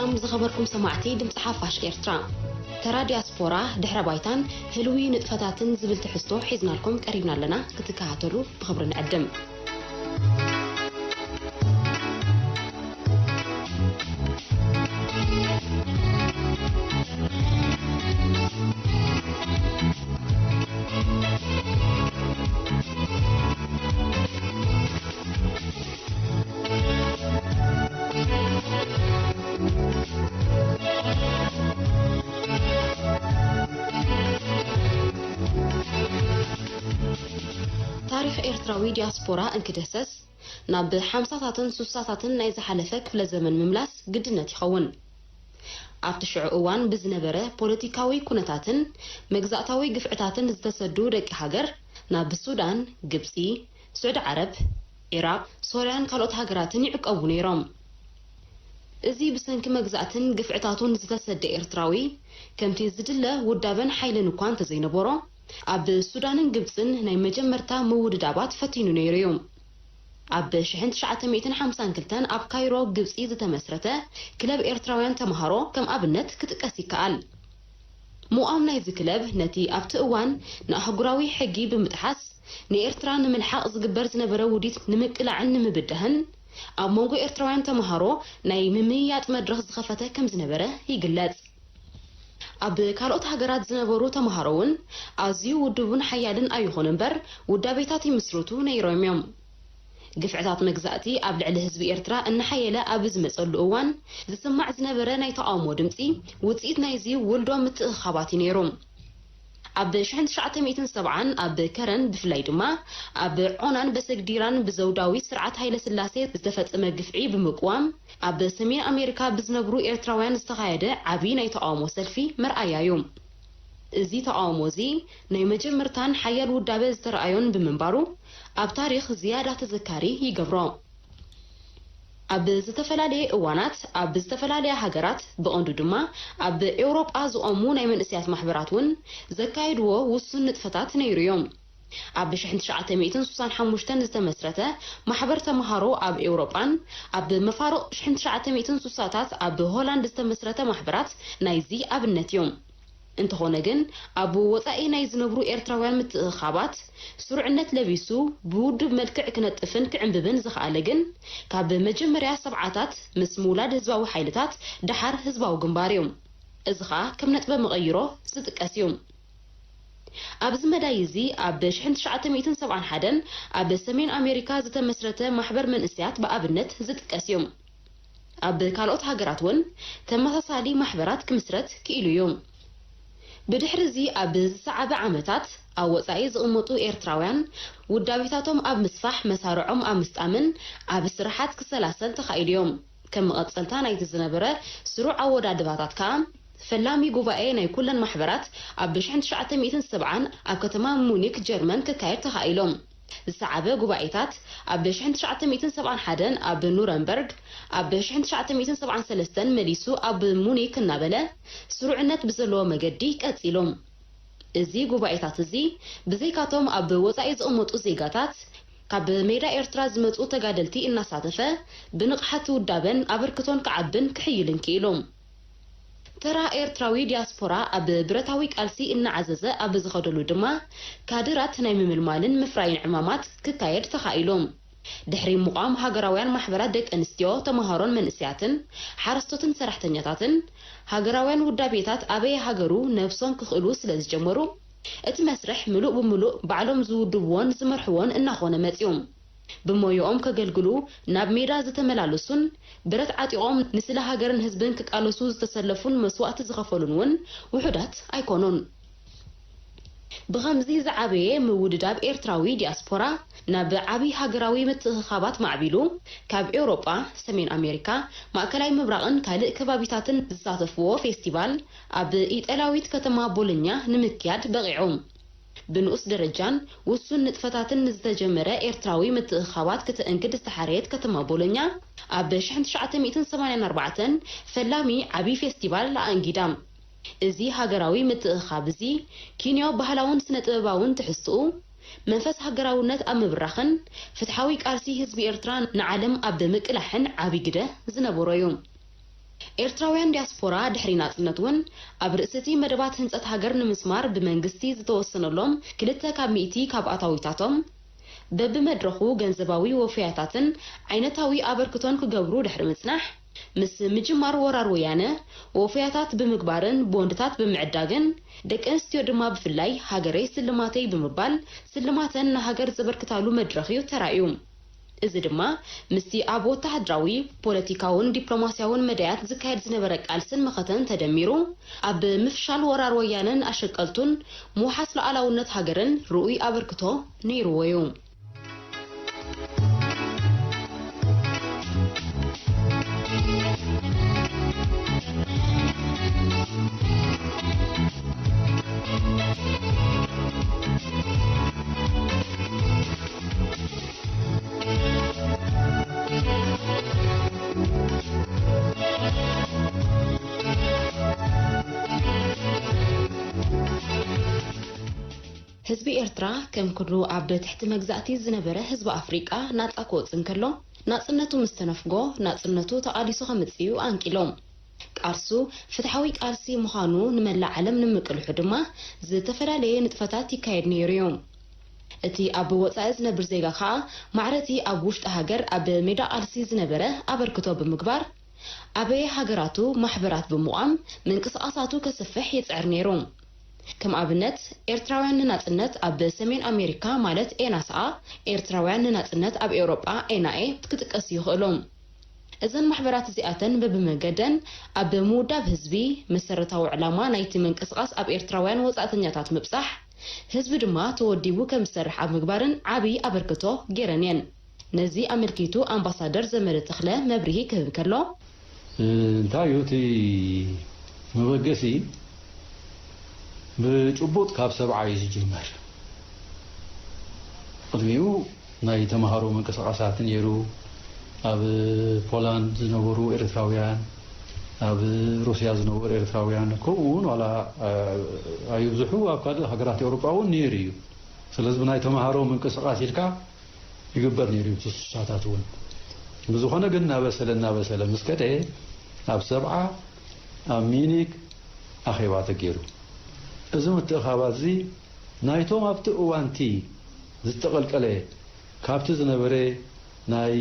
ሰላም ዝኸበርኩም ሰማዕቲ ድምፂ ሓፋሽ ኤርትራ። ተራ ዲያስፖራ ድሕረ ባይታን ህልዊ ንጥፈታትን ዝብል ትሕዝቶ ሒዝናልኩም ቀሪብና ኣለና። ክትከታተሉ ብኽብሪ ንዕድም። ታሪኽ ኤርትራዊ ዲያስፖራ እንክደሰስ ናብ ሓምሳታትን ሱሳታትን ናይ ዝሓለፈ ክፍለ ዘመን ምምላስ ግድነት ይኸውን። ኣብቲ ሽዑ እዋን ብዝነበረ ፖለቲካዊ ኩነታትን መግዛእታዊ ግፍዕታትን ዝተሰዱ ደቂ ሃገር ናብ ሱዳን፣ ግብጺ፣ ስዑዲ ዓረብ፣ ኢራቕ፣ ሶርያን ካልኦት ሃገራትን ይዕቀቡ ነይሮም። እዚ ብሰንኪ መግዛእትን ግፍዕታቱን ዝተሰደ ኤርትራዊ፣ ከምቲ ዝድለ ውዳበን ሓይልን እኳ እንተዘይነበሮ፣ ኣብ ሱዳንን ግብጽን ናይ መጀመርታ ምውድዳባት ፈቲኑ ነይሩ እዩ። ኣብ ሽሕን ትሽዓተ ሚእትን ሓምሳን ክልተን ኣብ ካይሮ ግብጺ ዝተመስረተ ክለብ ኤርትራውያን ተምሃሮ ከም ኣብነት ክጥቀስ ይከኣል። ምቋም ናይዚ ክለብ ነቲ ኣብቲ እዋን ንኣህጉራዊ ሕጊ ብምጥሓስ ንኤርትራ ንምልሓቕ ዝግበር ዝነበረ ውዲት ንምቅላዕን ንምብዳህን ኣብ መንጎ ኤርትራውያን ተምሃሮ ናይ ምምይያጥ መድረኽ ዝኸፈተ ከም ዝነበረ ይግለጽ። ኣብ ካልኦት ሃገራት ዝነበሩ ተምሃሮ እውን ኣዝዩ ውድቡን ሓያልን ኣይኹን እምበር ውዳቤታት ይምስርቱ ነይሮም እዮም። ግፍዕታት መግዛእቲ ኣብ ልዕሊ ህዝቢ ኤርትራ እናሓየለ ኣብ ዝመጸሉ እዋን ዝስማዕ ዝነበረ ናይ ተቓውሞ ድምጺ ውጽኢት ናይዚ ውልዶ ምትእኽኻባት እዩ ነይሩ። ኣብ ሽሕን ትሽዓተ ሚእትን ሰብዓን ኣብ ከረን ብፍላይ ድማ ኣብ ዖናን በሰግዲራን ብዘውዳዊ ስርዓት ሃይለ ስላሴ ዝተፈጸመ ግፍዒ ብምቅዋም ኣብ ሰሜን ኣሜሪካ ብዝነብሩ ኤርትራውያን ዝተኻየደ ዓቢ ናይ ተቓውሞ ሰልፊ መርኣያ እዩ። እዚ ተቓውሞ እዚ ናይ መጀመርታን ሓያል ውዳበ ዝተረኣዮን ብምንባሩ ኣብ ታሪኽ ዝያዳ ተዘካሪ ይገብሮ። ኣብ ዝተፈላለየ እዋናት ኣብ ዝተፈላለያ ሃገራት ብቐንዱ ድማ ኣብ ኤውሮጳ ዝቖሙ ናይ መንእሰያት ማሕበራት እውን ዘካየድዎ ውሱን ንጥፈታት ነይሩ እዮም። ኣብ ሽሕን ትሽዓተ ሚእትን ሱሳን ሓሙሽተን ዝተመስረተ ማሕበር ተምሃሮ ኣብ ኤውሮጳን ኣብ መፋርቕ ሽሕን ትሽዓተ ሚእትን ሱሳታት ኣብ ሆላንድ ዝተመስረተ ማሕበራት ናይዚ ኣብነት እዮም። እንተኾነ ግን ኣብ ወጻኢ ናይ ዝነብሩ ኤርትራውያን ምትእኽኻባት ስሩዕነት ለቢሱ ብውዱብ መልክዕ ክነጥፍን ክዕምብብን ዝኸኣለ ግን ካብ መጀመርያ ሰብዓታት ምስ ምውላድ ህዝባዊ ሓይልታት ደሓር ህዝባዊ ግንባር እዩ። እዚ ኸኣ ከም ነጥበ መቐይሮ ዝጥቀስ እዩ። ኣብዚ መዳይ እዚ ኣብ ሽሕን ትሽዓተ ሚእትን ሰብዓን ሓደን ኣብ ሰሜን ኣሜሪካ ዝተመስረተ ማሕበር መንእሰያት ብኣብነት ዝጥቀስ እዩ። ኣብ ካልኦት ሃገራት እውን ተመሳሳሊ ማሕበራት ክምስረት ክኢሉ እዩ። ብድሕሪ እዚ ኣብ ዝሰዓበ ዓመታት ኣብ ወጻኢ ዝቕመጡ ኤርትራውያን ውዳቤታቶም ኣብ ምስፋሕ መሳርዖም ኣብ ምስጣምን ኣብ ስራሓት ክሰላሰል ተኻኢሉ እዮም። ከም መቐጸልታ ናይቲ ዝነበረ ስሩዕ ኣወዳድባታት ከኣ ፈላሚ ጉባኤ ናይ ኩለን ማሕበራት ኣብ ሽሕን ትሽዓተ ሚእትን ሰብዓን ኣብ ከተማ ሙኒክ ጀርመን ክካየድ ተኻኢሎም። ዝሰዓበ ጉባኤታት ኣብ ሽሕን ትሽዓተ ሚእትን ሰብዓን ሓደን ኣብ ኑረምበርግ፣ ኣብ ሽሕን ትሽዓተ ሚእትን ሰብዓን ሰለስተን መሊሱ ኣብ ሙኒክ እናበለ ስሩዕነት ብዘለዎ መገዲ ቀጺሎም። እዚ ጉባኤታት እዚ ብዘይካቶም ኣብ ወጻኢ ዝቕመጡ ዜጋታት ካብ ሜዳ ኤርትራ ዝመጹ ተጋደልቲ እናሳተፈ ብንቕሓት ውዳበን ኣበርክቶን ክዓብን ክሕይልን ክኢሉ። ተራ ኤርትራዊ ዲያስፖራ ኣብ ብረታዊ ቃልሲ እናዓዘዘ ኣብ ዝኸደሉ ድማ ካድራት ናይ ምምልማልን ምፍራይን ዕማማት ክካየድ ተኻኢሉ። ድሕሪ ምቋም ሃገራውያን ማሕበራት ደቂ ኣንስትዮ፣ ተምሃሮን መንእሰያትን፣ ሓረስቶትን ሰራሕተኛታትን፣ ሃገራውያን ውዳቤታት ኣበየ ሃገሩ ነብሶም ክኽእሉ ስለ ዝጀመሩ፣ እቲ መስርሕ ምሉእ ብምሉእ ባዕሎም ዝውድብዎን ዝመርሕዎን እናኾነ መጺኡ። ብሞያኦም ከገልግሉ ናብ ሜዳ ዝተመላለሱን ብረት ዓጢቖም ንስለ ሃገርን ህዝብን ክቃለሱ ዝተሰለፉን መስዋእቲ ዝኸፈሉን እውን ውሑዳት ኣይኮኑን። ብኸምዚ ዝዓበየ ምውድዳብ ኤርትራዊ ዲያስፖራ ናብ ዓቢ ሃገራዊ ምትእኽኻባት ማዕቢሉ፣ ካብ ኤውሮጳ፣ ሰሜን ኣሜሪካ፣ ማእከላይ ምብራቕን ካልእ ከባቢታትን ዝሳተፍዎ ፌስቲቫል ኣብ ኢጣልያዊት ከተማ ቦሎኛ ንምክያድ በቒዑ። ብንኡስ ደረጃን ውሱን ንጥፈታትን ንዝተጀመረ ኤርትራዊ ምትእኽኻባት ክተእንግድ ዝተሓረየት ከተማ ቦሎኛ፣ ኣብ ሽሕን ትሽዓተ ሚእትን ሰማንያን ኣርባዕተን ፈላሚ ዓቢ ፌስቲቫል ኣኣንጊዳ። እዚ ሃገራዊ ምትእኽኻብ እዚ፣ ኪንዮ ባህላውን ስነ-ጥበባውን ትሕዝትኡ፣ መንፈስ ሃገራውነት ኣብ ምብራኽን ፍትሓዊ ቃልሲ ህዝቢ ኤርትራ ንዓለም ኣብ ምቅላሕን ዓቢ ግደ ዝነበሮ እዩ። ኤርትራውያን ዲያስፖራ ድሕሪ ናጽነት እውን ኣብ ርእሲ እቲ መደባት ህንጸት ሃገር ንምስማር ብመንግስቲ ዝተወሰነሎም ክልተ ካብ ሚእቲ ካብ ኣታዊታቶም በብመድረኹ ገንዘባዊ ወፈያታትን ዓይነታዊ ኣበርክቶን ክገብሩ ድሕሪ ምጽናሕ፣ ምስ ምጅማር ወራር ወያነ ወፈያታት ብምግባርን ቦንድታት ብምዕዳግን ደቂ ኣንስትዮ ድማ ብፍላይ ሃገረይ ስልማተይ ብምባል ስልማተን ንሃገር ዘበርክታሉ መድረኽ እዩ ተራእዩ። እዚ ድማ ምስቲ ኣብ ወተሃደራዊ፣ ፖለቲካውን ዲፕሎማስያውን መዳያት ዝካየድ ዝነበረ ቃልስን መኸተን ተደሚሩ፣ ኣብ ምፍሻል ወራር ወያነን ኣሸቀልቱን ምውሓስ ሉዓላውነት ሃገርን ርኡይ ኣበርክቶ ነይርዎ እዩ። ህዝቢ ኤርትራ ከም ኩሉ ኣብ ትሕቲ መግዛእቲ ዝነበረ ህዝቢ ኣፍሪቃ ናጻ ክወጽእ እንከሎ፣ ናጽነቱ ምስ ተነፍጎ፣ ናጽነቱ ተቓሊሱ ከምጽእ እዩ ኣንቂሎም። ቃልሱ ፍትሓዊ ቃልሲ ምዃኑ ንመላእ ዓለም ንምቅልሑ ድማ ዝተፈላለየ ንጥፈታት ይካየድ ነይሩ እዩ። እቲ ኣብ ወጻኢ ዝነብር ዜጋ ከኣ ማዕረቲ ኣብ ውሽጢ ሃገር ኣብ ሜዳ ቃልሲ ዝነበረ ኣበርክቶ ብምግባር፣ ኣበየ ሃገራቱ ማሕበራት ብምቋም ምንቅስቓሳቱ ከስፍሕ ይጽዕር ነይሩ። ከም ኣብነት፣ ኤርትራውያን ንናጽነት ኣብ ሰሜን ኣሜሪካ ማለት ኤናስኣ፣ ኤርትራውያን ንናጽነት ኣብ ኤውሮጳ ኤንኣኤ ክጥቀሱ ይኽእሉ። እዘን ማሕበራት እዚኣተን በብመገደን ኣብ ምውዳብ ህዝቢ፣ መሰረታዊ ዕላማ ናይቲ ምንቅስቓስ ኣብ ኤርትራውያን ወጻእተኛታት ምብጻሕ፣ ህዝቢ ድማ ተወዲቡ ከም ዝሰርሕ ኣብ ምግባርን ዓቢ ኣበርክቶ ገይረን እየን። ነዚ ኣመልኪቱ ኣምባሳደር ዘመደ ተኽለ መብርሂ ክህብ ከሎ፣ እንታይ እዩ እቲ መበገሲ? ብጭቡጥ ካብ ሰብዓ እዩ ዝጅመር። ቅድሚኡ ናይ ተምሃሮ ምንቅስቓሳት ነይሩ። ኣብ ፖላንድ ዝነበሩ ኤርትራውያን፣ ኣብ ሩስያ ዝነበሩ ኤርትራውያን፣ ከምኡ እውን ዋላ፣ እ፣ ኣይብዝሑ፣ ኣብ ካልእ ሃገራት ኤውሮጳ እውን ነይሩ እዩ። ስለዚ ብናይ ተምሃሮ ምንቅስቓስ ኢልካ ይግበር ነይሩ እዩ፣ እቲ ስሳታት እውን። ብዝኾነ ግን እናበሰለ እናበሰለ ምስ ከደ፣ ኣብ ሰብዓ ኣብ ሚኒክ ኣኼባ ተገይሩ። እዚ ምትእኻባት እዚ ናይቶም ኣብቲ እዋንቲ ዝተቐልቀለ፣ ካብቲ ዝነበረ ናይ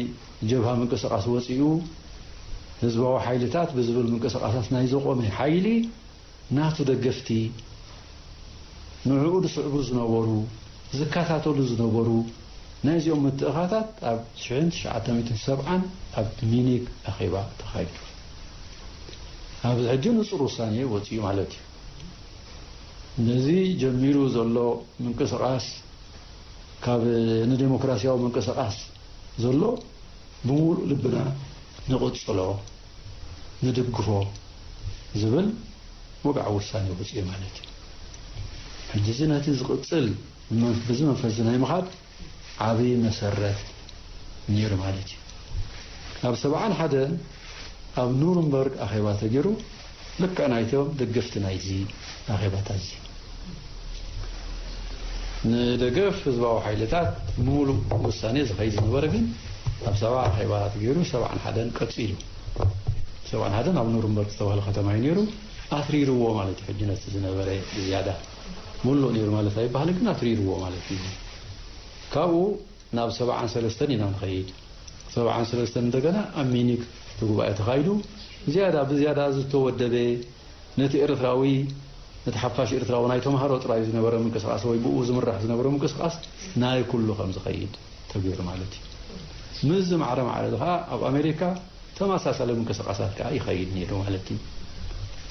ጀብሃ ምንቅስቓስ ወፂኡ፣ ህዝባዊ ሓይልታት ብዝብል ምንቅስቓሳት ናይ ዘቖመ ሓይሊ፣ ናቱ ደገፍቲ፣ ንዕኡ ዝስዕቡ ዝነበሩ፣ ዝከታተሉ ዝነበሩ፣ ናይዚኦም ምትእኻታት ኣብ ሽሕን ትሽዓተ ሚእትን ሰብዓን ኣብ ሚኒክ ኣኼባ ተኻይዱ። ኣብዚ ሕጂ ንጹር ውሳኔ ወጺኡ ማለት እዩ። ነዚ ጀሚሩ ዘሎ ምንቅስቓስ፣ ካብ ንዴሞክራሲያዊ ምንቅስቓስ ዘሎ ብምሉእ ልብና ንቕጽሎ፣ ንድግፎ ዝብል ወግዓዊ ውሳኔ ወጺኡ ማለት እዩ። ሕጂ እዚ ነቲ ዝቕጽል መን-፣ በዚ መንፈስ እዚ ናይ ምኻድ ዓቢ መሰረት ነይሩ ማለት እዩ። ኣብ ሰብዓን ሓደን ኣብ ኑርንበርግ ኣኼባ ተገይሩ፣ ልክዕ ናይቶም ደገፍቲ ናይዚ ኣኼባታት እዚ። ንደገፍ ህዝባዊ ሓይልታት ብምሉእ ውሳኔ ዝኸይድ ዝነበረ ግን ኣብ ሰብዓ ኣኼባ ተገይሩ፣ ሰብዓን ሓደን ቀጺሉ። ሰብዓን ሓደን ኣብ ኑርንበርግ ዝተባህለ ከተማ እዩ ነይሩ። ኣትሪርዎ ማለት እዩ። ሕጂ ነቲ ዝነበረ ዝያዳ ምሉእ ነይሩ ማለት ኣይበሃልን፣ ግን ኣትሪርዎ ማለት እዩ። ካብኡ ናብ ሰብዓን ሰለስተን ኢና ንኸይድ። ሰብዓን ሰለስተን እንደገና ኣብ ሚኒክ እቲ ጉባኤ ተኻይዱ። ዝያዳ፣ ብዝያዳ ዝተወደበ፣ ነቲ ኤርትራዊ፣ ነቲ ሓፋሽ ኤርትራዊ ናይ ተምሃሮ ጥራይ ዝነበረ ምንቅስቓስ ወይ ብኡ ዝምራሕ ዝነበረ ምንቅስቓስ ናይ ኩሉ ከም ዝኸይድ ተገይሩ ማለት እዩ። ምስዚ ማዕረ ማዕረ ከዓ ኣብ ኣሜሪካ ተመሳሳሊ ምንቅስቓሳት ከዓ ይኸይድ ነይሩ ማለት እዩ።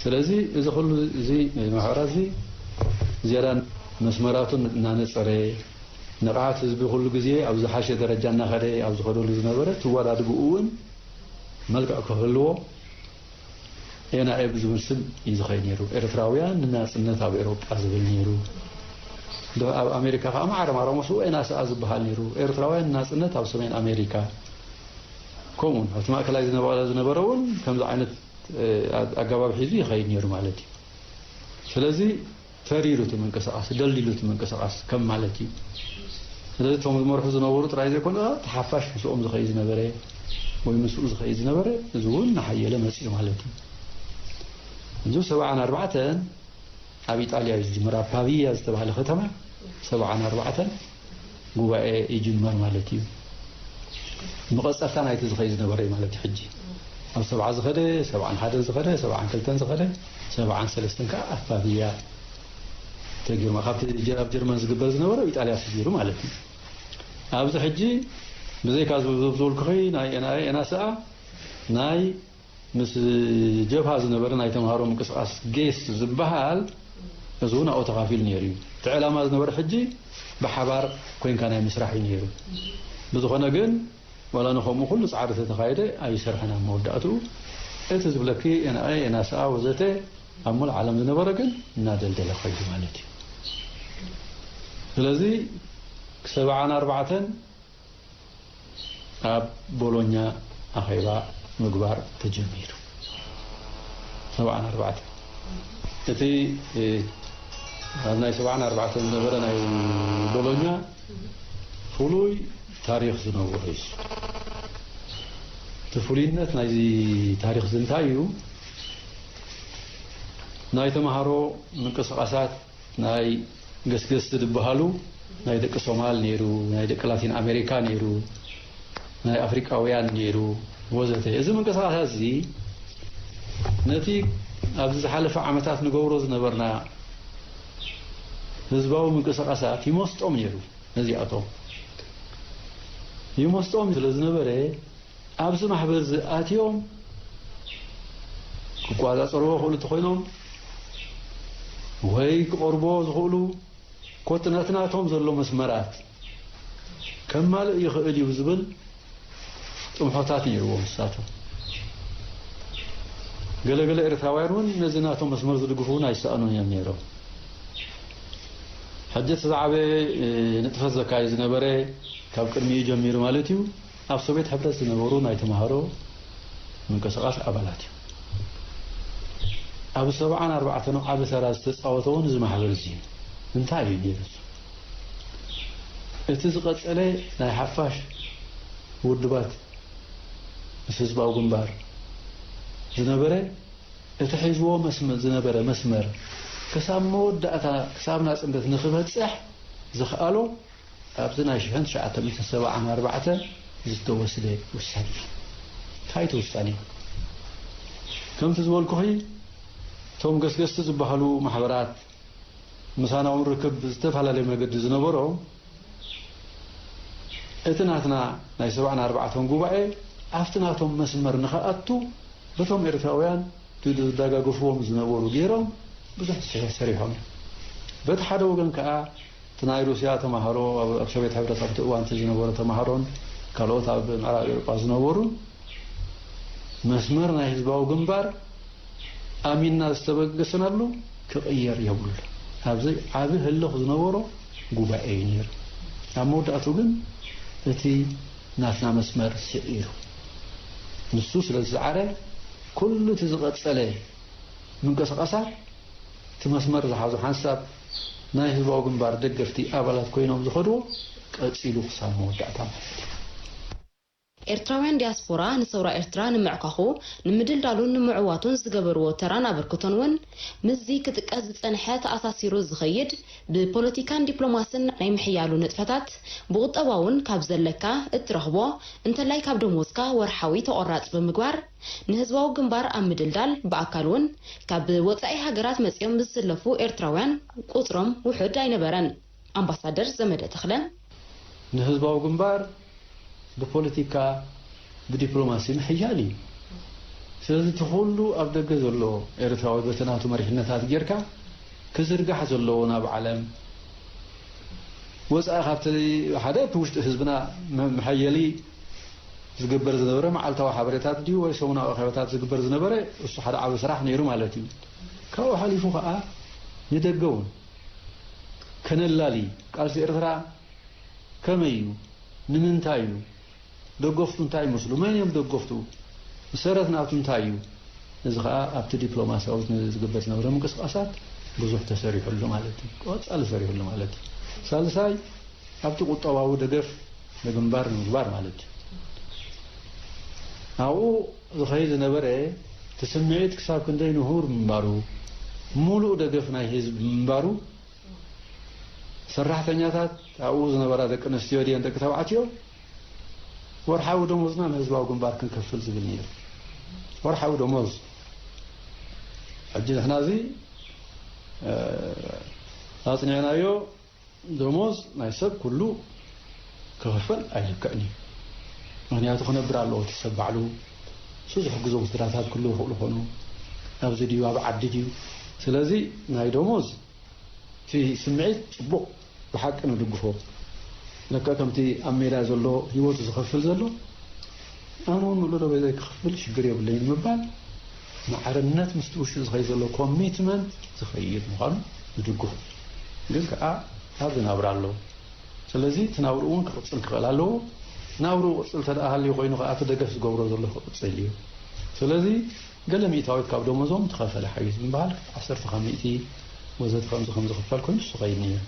ስለዚ እዚ ኩሉ እዚ ማሕበራት እዚ ዝያዳ መስመራቱ እናነጸረ፣ ንቕሓት ህዝቢ ኩሉ ግዜ ኣብ ዝሓሸ ደረጃ እናኸደ ኣብ ዝኸደሉ ዝነበረ፣ እቲ ኣወዳድብኡ እውን መልክዕ ክህልዎ ኤንኣኤ ብዝብል ስም እዩ ዝኸይድ ነይሩ። ኤርትራውያን ንናጽነት ኣብ ኤውሮጳ ዝብል ነይሩ። ዶ-፣ ኣብ ኣሜሪካ ከዓ ማዕረ ማራሞስኡ ኤንኣስኣ ዝበሃል ነይሩ። ኤርትራውያን ንናጽነት ኣብ ሰሜን ኣሜሪካ። ከምኡውን ኣብቲ ማእከላይ ዝነበረ፣ ዝነበረ እውን ከምዚ ዓይነት፣ እ፣ ኣገባብ ሒዙ ይኸይድ ነይሩ ማለት እዩ። ስለዚ ተሪሩ እቲ ምንቅስቓስ፣ ደልዲሉ እቲ ምንቅስቓስ ከም ማለት እዩ። ስለዚ እቶም ዝመርሑ ዝነበሩ ጥራይ ዘይኮነ፣ እቲ ሓፋሽ ምስኦም ዝኸይድ ዝነበረ ወይ ምስኡ ዝኸይድ ዝነበረ፣ እዚ እውን እናሓየለ መጺኡ ማለት እዩ። እዚ ሰብዓን ኣርባዕተን ኣብ ኢጣልያ እዩ ዝጅምር፣ ኣብ ፓቪያ ዝተባህለ ከተማ ሰብዓን ኣርባዕተን ጉባኤ ይጅመር ማለት እዩ። መቐጸልታ ናይቲ ዝኸይ ዝነበረ እዩ ማለት እዩ። ሕጂ ኣብ ሰብዓ ዝኸደ፣ ሰብዓን ሓደን ዝኸደ፣ ሰብዓን ክልተን ዝኸደ፣ ሰብዓን ሰለስተን ከዓ ኣብ ፓቪያ ተጊርማ ካብቲ ጀ- ኣብ ጀርመን ዝግበር ዝነበረ ኣብ ኢጣልያ ተጊሩ ማለት እዩ። ኣብዚ ሕጂ ብዘይካ ዝብዘብ ዝበልኩኺ ናይ ኤንኣይ ኤናስኣ ናይ ምስ ጀብሃ ዝነበረ ናይ ተምሃሮ ምንቅስቃስ ጌስ ዝበሃል፣ እዚ እውን ኣብኡ ተኻፊሉ ነይሩ እዩ። እቲ ዕላማ ዝነበረ ሕጂ ብሓባር ኮንካ ናይ ምስራሕ እዩ ነይሩ። ብዝኾነ ግን ዋላ ንኸምኡ ኩሉ ጻዕሪ ተተኻየደ ኣይሰርሐን ኣብ መወዳእትኡ። እቲ ዝብለኪ ኤንኣይ ኤናስኣ ወዘተ ኣብ ሙሉእ ዓለም ዝነበረ ግን እናደልደለ ኸይዱ ማለት እዩ። ስለዚ ሰብዓን ኣርባዕተን ኣብ ቦሎኛ ኣኼባ ምግባር ተጀሚሩ። ሰብዓን ኣርባዕተን እቲ ኣብ ናይ ሰብዓን ኣርባዕተን ዝነበረ ናይ ቦሎኛ ፍሉይ ታሪኽ ዝነበሮ እዩ። እቲ ፍሉይነት ናይዚ ታሪኽ እዚ እንታይ እዩ? ናይ ተምሃሮ ምንቅስቃሳት ናይ ገስገስቲ ዝበሃሉ ናይ ደቂ ሶማል ነይሩ፣ ናይ ደቂ ላቲን ኣሜሪካ ነይሩ፣ ናይ ኣፍሪቃውያን ነይሩ ወዘተ። እዚ ምንቅስቃሳት እዚ ነቲ ኣብዚ ዝሓለፈ ዓመታት ንገብሮ ዝነበርና ህዝባዊ ምንቅስቃሳት ይመስጦም ነይሩ። ነዚኣቶም ይመስጦም ስለ ዝነበረ ኣብዚ ማሕበር እዚ ኣትዮም ክቋጻጸርዎ ክእሉ እንተኾይኖም ወይ ክቐርቦ ዝኽእሉ ኮቲ ነቲ ናቶም ዘሎ መስመራት ከማልእ ይኽእል እዩ ዝብል ጥምሖታት ነይርዎም ንሳቶም። ገለገለ ኤርትራውያን እውን ነዚ ናቶም መስመር ዝድግፉ እውን ኣይሰኣኑን እዮም ነይሮም። ሕጂ እቲ ዝዓበየ ንጥፈት ዘካየድ ዝነበረ ካብ ቅድሚኡ ጀሚሩ ማለት እዩ ኣብ ሶቪየት ሕብረት ዝነበሩ ናይ ተምሃሮ ምንቅስቃስ ኣባላት እዩ። ኣብ ሰብዓን ኣርባዕተን ዓቢ ተራ ዝተጻወተ እውን እዚ ማሕበር እዚ እዩ። እንታይ እዩ ነይሩ? እቲ ዝቐጸለ ናይ ሓፋሽ ውድባት ምስ ህዝባዊ ግንባር ዝነበረ እቲ ሒዝዎ መስመ- ዝነበረ መስመር ክሳብ መወዳእታ ክሳብ ናጽነት ንክበጽሕ ዝኽኣሎ ኣብዚ ናይ ሽሕን ትሽዓተ ሚእትን ሰብዓን ኣርባዕተን ዝተወስደ ውሳኔ እዩ። እንታይ እቲ ውሳኔ? ከምቲ ዝበልኩኺ እቶም ገስገስቲ ዝበሃሉ ማሕበራት ምሳና እውን ርክብ ብዝተፈላለየ መገዲ ዝነበሮም እቲ ናትና ናይ ሰብዓን ኣርባዕተን ጉባኤ ኣብቲ ናቶም መስመር ንኸኣቱ በቶም ኤርትራውያን ዝደጋገፍዎም ዝነበሩ ገይሮም ብዙሕ ስራሕ ሰሪሖም እዮም። በቲ ሓደ ወገን ከኣ እቲ ናይ ሩስያ ተማሃሮ ኣብ ኣብ ሶቪየት ሕብረት ኣብቲ እዋን እቲ ዝነበሩ ተማሃሮን ካልኦት ኣብ ምዕራብ ኤውሮጳ ዝነበሩ መስመር ናይ ህዝባዊ ግንባር ኣሚንና ዝተበገሰናሉ ክቕየር የብሉ። ኣብዚ ዓቢ ህልኽ ዝነበሮ ጉባኤ እዩ ነይሩ። ኣብ መወዳእቱ ግን እቲ ናትና መስመር ስዒሩ። ንሱ ስለ ዝሰዓረ ኩሉ እቲ ዝቐጸለ ምንቅስቃሳት እቲ መስመር ዝሓዙ ሓንሳብ ናይ ህዝባዊ ግንባር ደገፍቲ ኣባላት ኮይኖም ዝኸድዎ ቀጺሉ ክሳብ መወዳእታ ማለት እዩ። ኤርትራውያን ዲያስፖራ ንሰውራ ኤርትራ ንምዕኳኹ፣ ንምድልዳሉን ንምዕዋቱን ዝገበርዎ ተራን ኣበርክቶን እውን ምስዚ ክጥቀስ ዝጸንሐ ተኣሳሲሩ ዝኸይድ ብፖለቲካን ዲፕሎማስን ናይ ምሕያሉ ንጥፈታት ብቁጠባውን ካብ ዘለካ እትረኽቦ እንተላይ ካብ ደሞዝካ ወርሓዊ ተቆራጽ ብምግባር ንህዝባዊ ግንባር ኣብ ምድልዳል ብኣካል እውን ካብ ወጻኢ ሃገራት መጺኦም ዝስለፉ ኤርትራውያን ቁጽሮም ውሑድ ኣይነበረን። ኣምባሳደር ዘመደ ተኽለ። ንህዝባዊ ግንባር ብፖለቲካ ብዲፕሎማሲ ምሕያል እዩ። ስለዚ እቲ ኩሉ ኣብ ደገ ዘሎ ኤርትራዊ በቲ ናቱ መሪሕነታት ጌርካ ክዝርጋሕ ዘለዎ ናብ ዓለም ወፃኢ ካብቲ ሓደ እቲ ውሽጢ ህዝብና መ- መሐየሊ ዝግበር ዝነበረ መዓልታዊ ሓበሬታት ድዩ ወይ ሰሙናዊ ኣኼባታት ዝግበር ዝነበረ እሱ ሓደ ዓቢ ስራሕ ነይሩ ማለት እዩ። ካብኡ ሓሊፉ ከዓ ንደገ እውን ከነላሊ ቃልሲ ኤርትራ ከመይ እዩ? ንምንታይ እዩ? ደገፍቱ እንታይ ይመስሉ? መን እዮም ደገፍቱ? ሰረት ናቱ እንታይ እዩ? እዚ ኸኣ ኣብቲ ዲፕሎማስያዊ ዝግበር ዝነበረ ምንቅስቃሳት ብዙሕ ተሰሪሑሉ ማለት እዩ። ቀጻሊ ሰሪሑሉ ማለት እዩ። ሳልሳይ ኣብቲ ቁጠባዊ ደገፍ ንግንባር ንምግባር ማለት እዩ። ኣብኡ ዝኸይድ ዝነበረ እቲ ስምዒት ክሳብ ክንደይ ንሁር ምንባሩ፣ ሙሉእ ደገፍ ናይ ህዝቢ ምንባሩ፣ ሰራሕተኛታት፣ ኣብኡ ዝነበራ ደቂ ኣንስትዮ ድየን ደቂ ተባዕትዮ፣ ወርሓዊ ደሞዝና ንህዝባዊ ግንባር ክንከፍል ዝብል ነይሩ። ወርሓዊ ደሞዝ። ሕጂ ንሕና እዚ፣ እ፣ ኣጽኒዕናዮ። ደሞዝ ናይ ሰብ ኩሉ ክኽፈል ኣይልክዕን እዩ። ምኽንያቱ ክነብር ኣለዎ እቲ ሰብ ባዕሉ። እሱ ዝሕግዞም ስድራታት ክህልዉ ይኽእሉ ይኾኑ። ኣብዚ ድዩ ኣብ ዓዲ ድዩ? ስለዚ ናይ ደሞዝ እቲ ስምዒት ጽቡቕ፣ ብሓቂ ንድግፎ። ልክዕ ከምቲ ኣብ ሜዳ ዘሎ ህይወቱ ዝኸፍል ዘሎ፣ ኣነ እውን ምሉእ ደሞዘይ ክኽፍል ሽግር የብለይን ምባል፣ ማዕርነት ምስቲ ውሽጢ ዝኸይድ ዘሎ ኮሚትመንት ዝኸይድ ምዃኑ ንድግፎ። ግን ከኣ ኣብዚ ናብራ ኣሎ። ስለዚ እቲ ናብርኡ እውን ክቕጽል ክኽእል ኣለዎ። ናብርኡ ቅጽል እንተ ደኣ ሃልዩ ኮይኑ ከኣ እቲ ደገፍ ዝገብሮ ዘሎ ክቕጽል እዩ። ስለዚ ገለ ሚእታዊት ካብ ደሞዞም ትኸፈል ሓዊስ ብምባል ዓሰርተ ካብ ሚእቲ ወዘተ ከምዚ ከም ዝኽፈል ኮይኑ ዝኸይድ ነይሩ።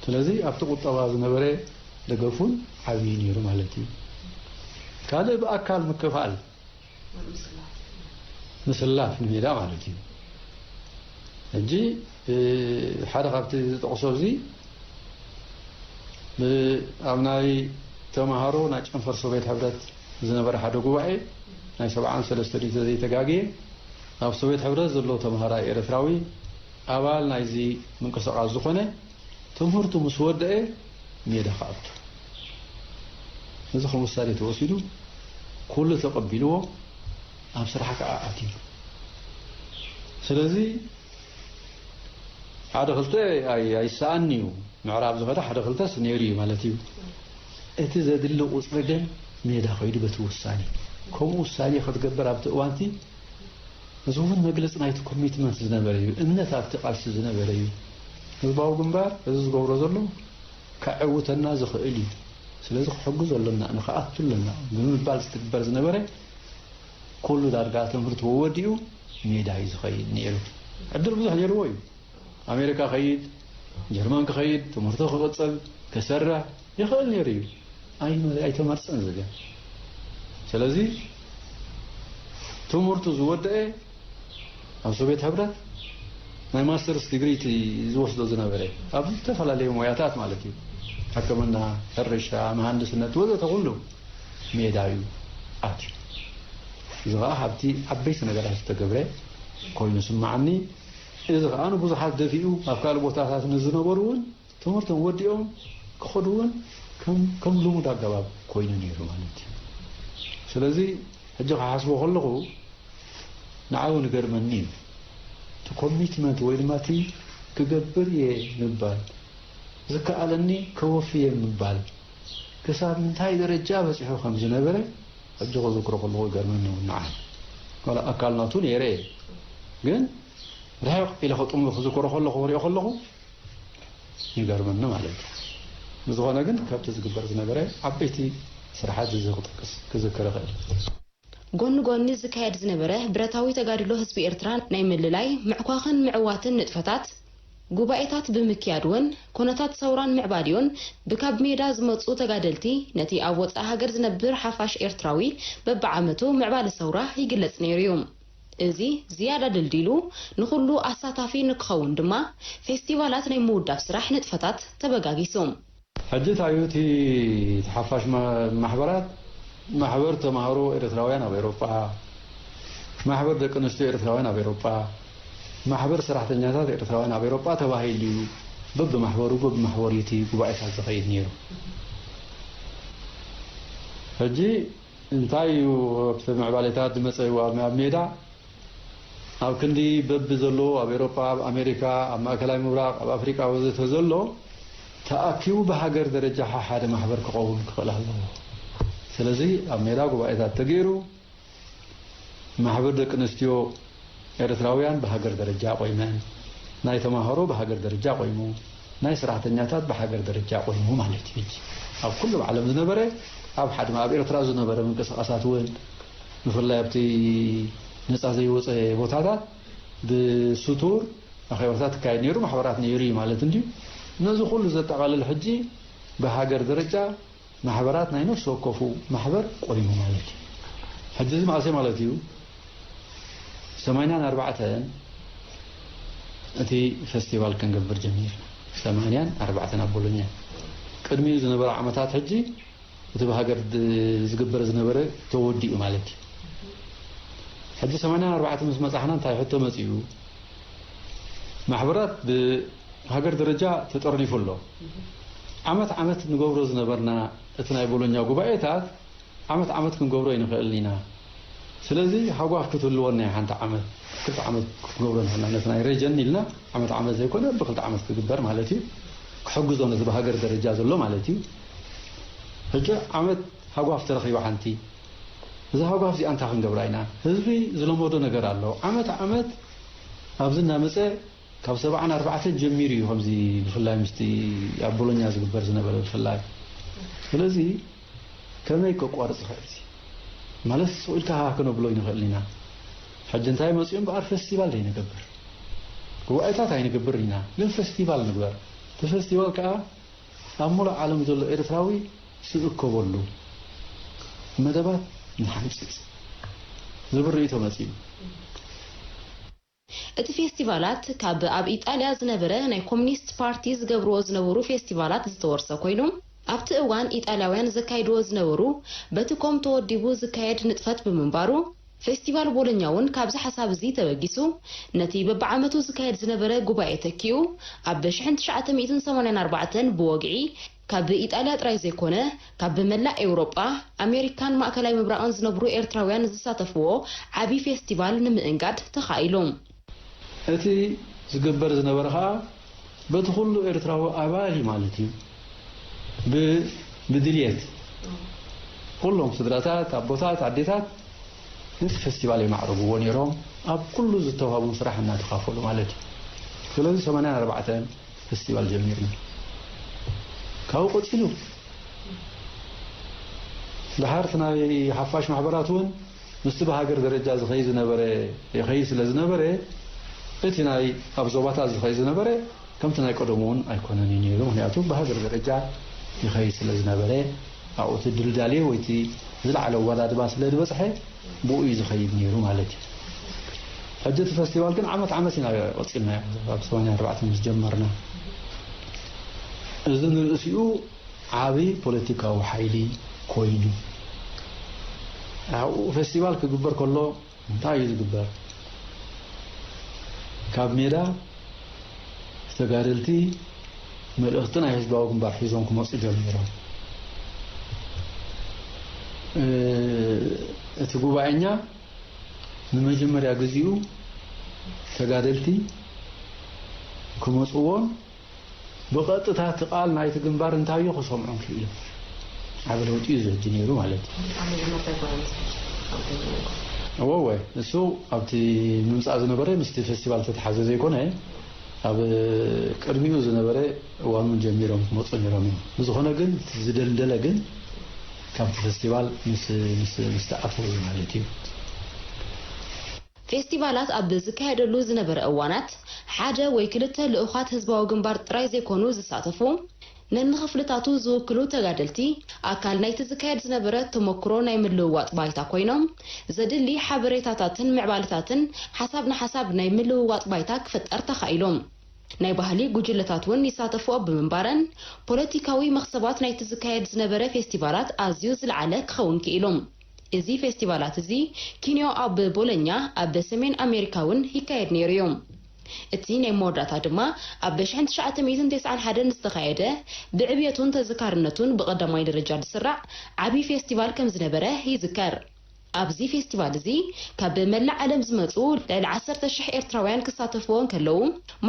ስለዚ ኣብቲ ቁጠባ ዝነበረ ደገፍ እውን ዓብዪ ነይሩ ማለት እዩ። ካልእ ብኣካል ምክፋል፣ ምስላፍ ንሜዳ ማለት እዩ። ሕጂ፣ እ፣ ሓደ ካብቲ ዝጠቕሶ እዚ ብ-፣ ኣብ ናይ ተምሃሮ ናይ ጨንፈር ሶቬት ሕብረት ዝነበረ ሓደ ጉባኤ ናይ ሰብዓን ሰለስተን ዘይተጋግየ ኣብ ሶቬት ሕብረት ዘሎ ተምሃራይ ኤርትራዊ ኣባል ናይዚ ምንቅስቓስ ዝኾነ ትምህርቱ ምስ ወደአ ሜዳ ክኣቱ። እዚ ከም ውሳኔ ተወሲዱ ኩሉ ተቐቢልዎ ኣብ ስራሕ ከዓ ኣትዩ። ስለዚ ሓደ ክልተ ኣይ-፣ ኣይሰኣን እዩ። ምዕራብ ዝኸደ ሓደ ክልተስ ነይሩ እዩ ማለት እዩ። እቲ ዘድሊ ቁፅሪ ግን ሜዳ ከይዱ በቲ ውሳኔ። ከምኡ ውሳኔ ክትገብር ኣብቲ እዋንቲ እዚ እውን መግለፂ ናይቲ ኮሚትመንት ዝነበረ እዩ። እምነት ኣብቲ ቃልሲ ዝነበረ እዩ። ህዝባዊ ግንባር እዚ ዝገብሮ ዘሎ ከዕውተና ዝኽእል እዩ። ስለዚ ክሕግዞ ኣለና፣ ንክኣቱ ኣለና ብምባል ዝትግበር ዝነበረ ኩሉ ዳርጋ ትምህርቱ ወዲኡ ሜዳ እዩ ዝኸይድ ነይሩ። ዕድል ብዙሕ ነይርዎ እዩ። ኣሜሪካ ከይድ፣ ጀርመን ክኸይድ፣ ትምህርቱ ክቕጽል፣ ክሰርሕ ይኽእል ነይሩ እዩ። ኣይ-፣ ኣይተመርጸን ዝብል። ስለዚ ትምህርቱ ዝወደአ ኣብ ሶቪየት ሕብረት ናይ ማስተርስ ዲግሪ እቲ ዝወስዶ ዝነበረ ኣብ ዝተፈላለዩ ሞያታት ማለት እዩ። ሕክምና፣ ሕርሻ፣ መሃንድስነት ወዘተ ኩሉ ሜዳ እዩ ኣትዩ። እዚ ኸዓ ካብቲ ዓበይቲ ነገራት ዝተገብረ ኮይኑ ስማዓኒ። እዚ ኸዓ ንብዙሓት ደፊኡ ኣብ ካልእ ቦታታት ንዝነበሩ እውን ትምህርቶም ወዲኦም ክኸዱ እውን ከም፣ ከም ልሙድ ኣገባብ ኮይኑ ነይሩ ማለት እዩ። ስለዚ ሕጂ ክሓስቦ ከለኹ ንዓኡ ንገርመኒ እዩ። እቲ ኮሚትመንት ወይ ድማ እቲ ክገብር እየ ምባል፣ ዝከኣለኒ ከወፊ እየ ምባል፣ ክሳብ ምንታይ ደረጃ በጺሑ ከም ዝነበረ ሕጂ ክዝክሮ ከለኹ ይገርመኒ እውን ንዓይ። ዋላ ኣካል ናቱ ነይረ እየ፣ ግን ርሕቕ ኢለ ክጥሙ-፣ ክዝክሮ ከለኹ፣ ክሪኦ ከለኹ ይገርመኒ ማለት እዩ። ብዝኾነ ግን ካብቲ ዝግበር ዝነበረ ዓበይቲ ስራሓት እዚ ክጠቅስ፣ ክዝክር እኽእል። ጎኒ ጎኒ ዝካየድ ዝነበረ ብረታዊ ተጋድሎ ህዝቢ ኤርትራ ናይ ምልላይ፣ ምዕኳኽን ምዕዋትን ንጥፈታት፣ ጉባኤታት ብምክያድ እውን፣ ኮነታት ሰውራን ምዕባሊኡን ብካብ ሜዳ ዝመጹ ተጋደልቲ ነቲ ኣብ ወጻኢ ሃገር ዝነብር ሓፋሽ ኤርትራዊ በብዓመቱ ምዕባለ ሰውራ ይግለጽ ነይሩ እዩ። እዚ ዝያዳ ድልዲሉ ንኹሉ ኣሳታፊ ንክኸውን ድማ ፌስቲቫላት ናይ ምውዳብ ስራሕ ንጥፈታት ተበጋጊሱ። ሕጂ እንታይ እዩ እቲ፣ እቲ ሓፋሽ ማ-፣ ማሕበራት፣ ማሕበር ተማሃሮ ኤርትራውያን ኣብ ኤውሮጳ፣ ማሕበር ደቂ ኣንስትዮ ኤርትራውያን ኣብ ኤውሮጳ፣ ማሕበር ሰራሕተኛታት ኤርትራውያን ኣብ ኤውሮጳ ተባሂሉ እዩ በብማሕበሩ፣ በብማሕበሩ እቲ ጉባኤታት ዝኸይድ ነይሩ። ሕጂ እንታይ እዩ ኣብቲ ምዕባሌታት ዝመጸ እዩ ኣብ፣ ኣብ ሜዳ? ኣብ ክንዲ በቢ ዘለዎ ኣብ ኤውሮጳ፣ ኣብ ኣሜሪካ፣ ኣብ ማእከላይ ምብራቕ፣ ኣብ ኣፍሪቃ ወዘተ ዘሎ ተኣኪቡ ብሃገር ደረጃ ሓ-፣ ሓደ ማሕበር ክቐውም ክኽእል ኣለዎ። ስለዚ ኣብ ሜዳ ጉባኤታት ተገይሩ፣ ማሕበር ደቂ ኣንስትዮ ኤርትራውያን ብሃገር ደረጃ ቆይመን፣ ናይ ተማሃሮ ብሃገር ደረጃ ቆይሙ፣ ናይ ሰራሕተኛታት ብሃገር ደረጃ ቆይሙ ማለት እዩ። ሕጂ ኣብ ኩሉ ዓለም ዝነበረ፣ ኣብ ሓደ ኣብ ኤርትራ ዝነበረ ምንቅስቃሳት እውን፣ ብፍላይ ኣብቲ ነጻ ዘይወጸ ቦታታት ብስቱር ኣኼባታት ክካየድ ነይሩ፣ ማሕበራት ነይሩ እዩ ማለት እንድዩ። ነዚ ኩሉ ዘጠቓልል ሕጂ ብሃገር ደረጃ ማሕበራት ናይ ነፍሲ ወከፉ ማሕበር ቆይሙ ማለት እዩ። ሕጂ እዚ መዓስ ማለት እዩ? ሰማንያን ኣርባዕተን እቲ ፈስቲቫል ክንገብር ጀሚርና። ሰማንያን ኣርባዕተን ኣብ ቦሎኛ። ቅድሚኡ ዝነበረ ዓመታት ሕጂ እቲ ብሃገር ድ-፣ ዝግበር ዝነበረ ተወዲኡ ማለት እዩ። ሕጂ ሰማንያን ኣርባዕተን ምስ መጻሕና እንታይ ሕቶ መጺኡ? ማሕበራት ብሃገር ደረጃ ተጠርኒፉ ኣሎ። ዓመት ዓመት ንገብሮ ዝነበርና እቲ ናይ ቦሎኛ ጉባኤታት ዓመት ዓመት ክንገብሮ ኣይንኽእልን ኢና። ስለዚ ሃጓፍ ክትህልወና እያ። ሓንቲ ዓመት፣ ክልተ ዓመት ክትገብሮ ንኽእልና ነቲ ናይ ሬጀን ኢልና ዓመት ዓመት ዘይኮነ ብክልተ ዓመት ክግበር ማለት እዩ። ክሕግዞ ነቲ ብሃገር ደረጃ ዘሎ ማለት እዩ። ሕጂ ዓመት ሃጓፍ ተረኺባ ሓንቲ። እዛ ሃጓፍ እዚኣ እንታይ ክንገብራ ኢና? ህዝቢ ዝለመዶ ነገር ኣሎ። ዓመት ዓመት ኣብዚ እናመጸ ካብ ሰብዓን ኣርባዕተን ጀሚሩ እዩ ከምዚ ብፍላይ ምስቲ ኣብ ቦሎኛ ዝግበር ዝነበረ ብፍላይ። ስለዚ ከመይ ከቋርጽ ይኽእል እዚ? ማለት ስቕ ኢልካ ሃ ከነብሎ ኣይንኽእልን ኢና። ሕጂ እንታይ መጺኡ እምበኣር ፈስቲቫል ዘይንገብር? ጉባኤታት ኣይንገብርን ኢና፣ ግን ፈስቲቫል ንግበር። እቲ ፈስቲቫል ከኣ ኣብ ሙሉእ ዓለም ዘሎ ኤርትራዊ ዝእከበሉ መደባት ንሓንጽጽ ዝብል ርእይቶ መጺኡ። እቲ ፌስቲቫላት ካብ ኣብ ኢጣልያ ዝነበረ ናይ ኮሚኒስት ፓርቲ ዝገብርዎ ዝነበሩ ፌስቲቫላት ዝተወርሰ ኮይኑ፣ ኣብቲ እዋን ኢጣልያውያን ዘካይድዎ ዝነበሩ በቲ ኮም ተወዲቡ ዝካየድ ንጥፈት ብምንባሩ፣ ፌስቲቫል ቦሎኛ እውን ካብዚ ሓሳብ እዚ ተበጊሱ፣ ነቲ በብዓመቱ ዝካየድ ዝነበረ ጉባኤ ተኪኡ፣ ኣብ ሽሕን ትሽዓተ ሚእትን ሰማንያን ኣርባዕተን ብወግዒ ካብ ኢጣልያ ጥራይ ዘይኮነ፣ ካብ መላእ ኤውሮጳ፣ ኣሜሪካን ማእከላይ ምብራቕን ዝነብሩ ኤርትራውያን ዝሳተፍዎ ዓቢ ፌስቲቫል ንምእንጋድ ተኻኢሉ። እቲ ዝግበር ዝነበረ ኸኣ በቲ ኩሉ ኤርትራዊ ኣባል እዩ ማለት እዩ። ብ-፣ ብድልየት ኩሎም ስድራታት፣ ኣቦታት፣ ኣዴታት ነቲ ፌስቲቫል የማዕርግዎ ነይሮም፣ ኣብ ኩሉ ዝተዋህቦም ስራሕ እናተኻፈሉ ማለት እዩ። ስለዚ ሰማንያን ኣርባዕተን ፌስቲቫል ጀሚርና። ካብኡ ቀጺሉ ድሓር እቲ ናይ ሓፋሽ ማሕበራት እውን ምስቲ ብሃገር ደረጃ ዝኸይ ዝነበረ፣ ይኸይ ስለ ዝነበረ፣ እቲ ናይ ኣብ ዞባታት ዝኸይ ዝነበረ ከምቲ ናይ ቀደሙ እውን ኣይኮነን እዩ ነይሩ። ምኽንያቱ ብሃገር ደረጃ ይኸይ ስለ ዝነበረ፣ ኣብኡ እቲ ድልዳሌ ወይ እቲ ዝለዓለ ኣወዳድባ ስለ ዝበጽሐ፣ ብኡ እዩ ዝኸይድ ነይሩ ማለት እዩ። ሕጂ እቲ ፈስቲቫል ግን ዓመት ዓመት ኢና ቀጺልናዮ፣ ኣብ ሰማንያን ኣርባዕተን ምስ ጀመርና። እዚ ንርእሲኡ ዓቢ ፖለቲካዊ ሓይሊ ኮይኑ። ኣብኡ ፈስቲቫል ክግበር ከሎ እንታይ እዩ ዝግበር? ካብ ሜዳ ተጋደልቲ መልእኽቲ ናይ ህዝባዊ ግንባር ሒዞም ክመጹ ጀሚሮም። እ፣ እቲ ጉባኤኛ ንመጀመርያ ግዜኡ ተጋደልቲ ክመጽዎን ብቐጥታ እቲ ቃል ናይቲ ግንባር እንታይ እዩ ክሰምዖን ክኢሉ። ዓቢ ለውጢ እዩ እዚ ሕጂ ነይሩ ማለት እዩ። ኣብ መጀመርታ ኣይኮነን እዚ ኣብ ገዛ ነበር። እወ፣ እወ፣ እሱ ኣብቲ ምምጻእ ዝነበረ ምስቲ ፌስቲቫል ተተሓዘ ዘይኮነ፣ ኣብ ቅድሚኡ ዝነበረ እዋን እውን ጀሚሮም ክመጹ ነይሮም እዮም። ብዝኾነ ግን እቲ ዝደልደለ ግን ካብቲ ፌስቲቫል ምስ፣ ምስ፣ ምስ ተኣተወ እዩ ማለት እዩ። ፌስቲቫላት ኣብ ዝካየደሉ ዝነበረ እዋናት፣ ሓደ ወይ ክልተ ልኡኻት ህዝባዊ ግንባር ጥራይ ዘይኮኑ ዝሳተፉ፣ ነንኽፍልታቱ ዝውክሉ ተጋደልቲ፣ ኣካል ናይቲ ዝካየድ ዝነበረ ተመክሮ ናይ ምልውዋጥ ባይታ ኮይኖም፣ ዘድሊ ሓበሬታታትን ምዕባለታትን ሓሳብ ንሓሳብ ናይ ምልውዋጥ ባይታ ክፍጠር ተኻኢሉ። ናይ ባህሊ ጉጅለታት እውን ይሳተፍኦ ብምንባረን፣ ፖለቲካዊ መኽሰባት ናይቲ ዝካየድ ዝነበረ ፌስቲቫላት ኣዝዩ ዝለዓለ ክኸውን ክኢሉ። እዚ ፌስቲቫላት እዚ ኪንዮ ኣብ ቦሎኛ ኣብ ሰሜን ኣሜሪካ እውን ይካየድ ነይሩ እዩ። እቲ ናይ መወዳእታ ድማ ኣብ ሽሕን ትሽዓተ ሚእትን ተስዓን ሓደን ዝተኻየደ ብዕብየቱን ተዘካርነቱን ብቐዳማይ ደረጃ ዝስራዕ ዓቢ ፌስቲቫል ከም ዝነበረ ይዝከር። ኣብዚ ፌስቲቫል እዚ ካብ መላእ ዓለም ዝመጹ ልዕሊ ዓሰርተ ሽሕ ኤርትራውያን ክሳተፍዎ እንከለዉ፣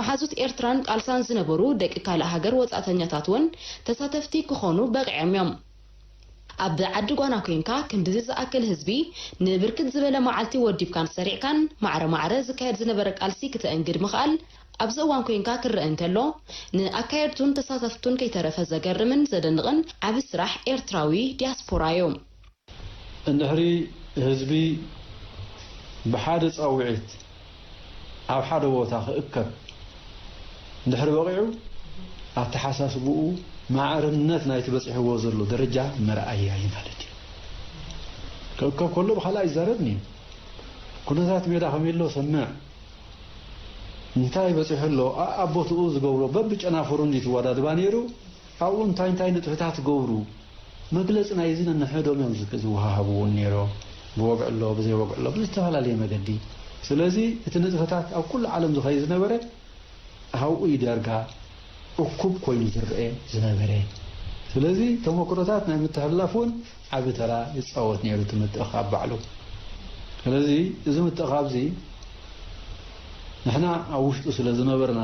መሓዙት ኤርትራን ቃልሳን ዝነበሩ ደቂ ካልእ ሃገር ወጻእተኛታት እውን ተሳተፍቲ ክኾኑ በቒዖም እዮም። ኣብ ዓዲ ጓና ኮይንካ ክንድዚ ዝኣክል ህዝቢ ንብርክት ዝበለ መዓልቲ ወዲብካን ሰሪዕካን ማዕረ ማዕረ ዝካየድ ዝነበረ ቃልሲ ክተእንግድ ምኽኣል ኣብዚ እዋን ኮይንካ ክረአ እንከሎ ንኣካየድቱን ተሳተፍቱን ከይተረፈ ዘገርምን ዘደንቕን ዓቢ ስራሕ ኤርትራዊ ዲያስፖራ እዩ። እንድሕሪ ህዝቢ ብሓደ ጻውዒት ኣብ ሓደ ቦታ ክእከብ እንድሕሪ በቒዑ፣ ኣተሓሳስብኡ ማዕርነት ናይቲ በጺሕዎ ዘሎ ደረጃ መርኣያ እዩ ማለት እዩ። ክእከብ ከሎ ብኻልእ ኣይዛረብን እዩ። ኩነታት ሜዳ ከመይ ኣሎ ሰምዕ፣ እንታይ በፂሑ ኣሎ፣ ኣኣቦትኡ ዝገብሮ በብጨናፍሩ እንዲ ትወዳድባ ነይሩ። ኣብኡ እንታይ እንታይ ንጥፈታት ትገብሩ፣ መግለፂ ናይዚ ነንሕዶም እዮም ዝክ- ዝወሃሃቡ እውን ነይሮ። ብወግዒ ኣሎ፣ ብዘይ ወግዒ ኣሎ፣ ብዝተፈላለየ መገዲ። ስለዚ እቲ ንጥፈታት ኣብ ኩሉ ዓለም ዝኸይድ ዝነበረ ኣብኡ እዩ ዳርጋ እኩብ ኮይኑ ዝረአ ዝነበረ። ስለዚ ተመክሮታት ናይ ምትሕልላፍ እውን ዓቢ ተራ ይፃወት ነይሩ እቲ ምትእኻብ ባዕሉ። ስለዚ እዚ ምትእኻብ እዚ ንሕና ኣብ ውሽጡ ስለ ዝነበርና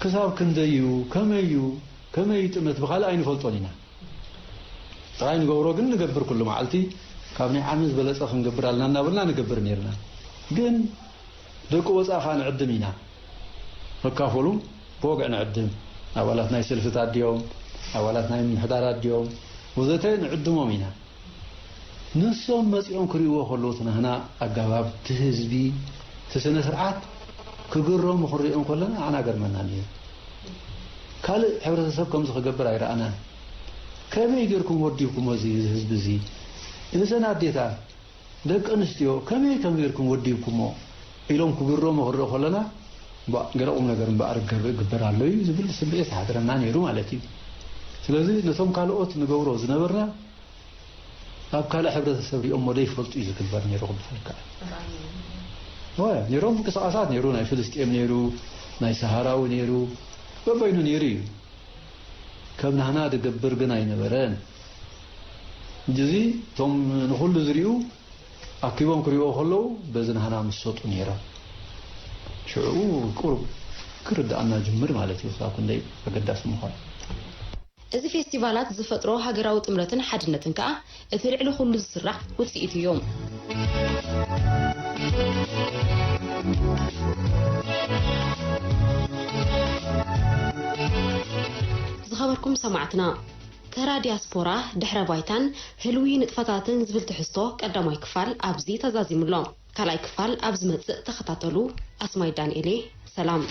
ክሳብ ክንደይ እዩ፣ ከመይ እዩ፣ ከመይ እዩ ጥመት ብኻልእ ኣይንፈልጦን ኢና። ጥራይ ንገብሮ ግን ንገብር፣ ኩሉ መዓልቲ ካብ ናይ ዓሚ ዝበለጸ ክንገብር ኣለና እናበልና ንገብር ነይርና። ግን ደቂ ወጻኢ ኸኣ ንዕድም ኢና። መካፈሉ ብወግዒ ንዕድም። ኣባላት ናይ ሰልፍታት ድዮም፣ ኣባላት ናይ ምምሕዳራት ድዮም፣ ወዘተ ንዕድሞም ኢና። ንሶም መጺኦም ክርእይዎ ከለዉ እቲ ናህና ኣገባብ፣ እቲ ህዝቢ፣ እቲ ስነ ስርዓት ክግረሙ ክንሪኦም ከለና ኣና ገርመና ነይሩ። ካልእ ሕብረተሰብ ከምዚ ክገብር ኣይረኣናን። ከመይ ጌርኩም ወዲብኩሞ እዚ ህዝቢ እዚ? እዘን ኣዴታት፣ ደቂ ኣንስትዮ ከመይ ከም ጌርኩም ወዲብኩሞ? ኢሎም ክግረሙ ክንርኢ ከለና፣ ባእ፣ ገለ ቁም ነገር እምበኣር ገብ-፣ ግበር ኣሎ እዩ ዝብል ስምዒት ሓድረና ነይሩ ማለት እዩ። ስለዚ ነቶም ካልኦት ንገብሮ ዝነበርና ኣብ ካልእ ሕብረተሰብ ሪኦሞ ዘይፈልጡ እዩ ዝግበር ነይሩ ክበሃል ይከኣል። ወ፣ ነይሮም ምንቅስቃሳት ነይሩ፣ ናይ ፍልስጤም ነይሩ፣ ናይ ሰሃራዊ ነይሩ፣ በበይኑ ነይሩ እዩ። ከም ናህና ዝገብር ግን ኣይነበረን። እዚ እቶም ንኹሉ ዝሪኡ ኣኪቦም ክሪኦ ከለዉ በዚ ናህና ምሰጡ ነይሮም። ሽዑ ቁሩብ ክርድኣና ጅምር ማለት እዩ፣ ክሳብ ክንደይ ኣገዳሲ ምዃኑ። እዚ ፌስቲቫላት ዝፈጥሮ ሃገራዊ ጥምረትን ሓድነትን ከኣ እቲ ልዕሊ ኩሉ ዝስራዕ ውጽኢት እዩ። ዝኸበርኩም ሰማዕትና፣ ተራ ዲያስፖራ፣ ድሕረ ባይታን ህልዊ ንጥፈታትን ዝብል ትሕዝቶ ቀዳማይ ክፋል ኣብዚ ተዛዚሙ ኣሎ። ካልኣይ ክፋል ኣብ ዝመጽእ ተኸታተሉ። ኣስማይ ዳንኤል እየ። ሰላም።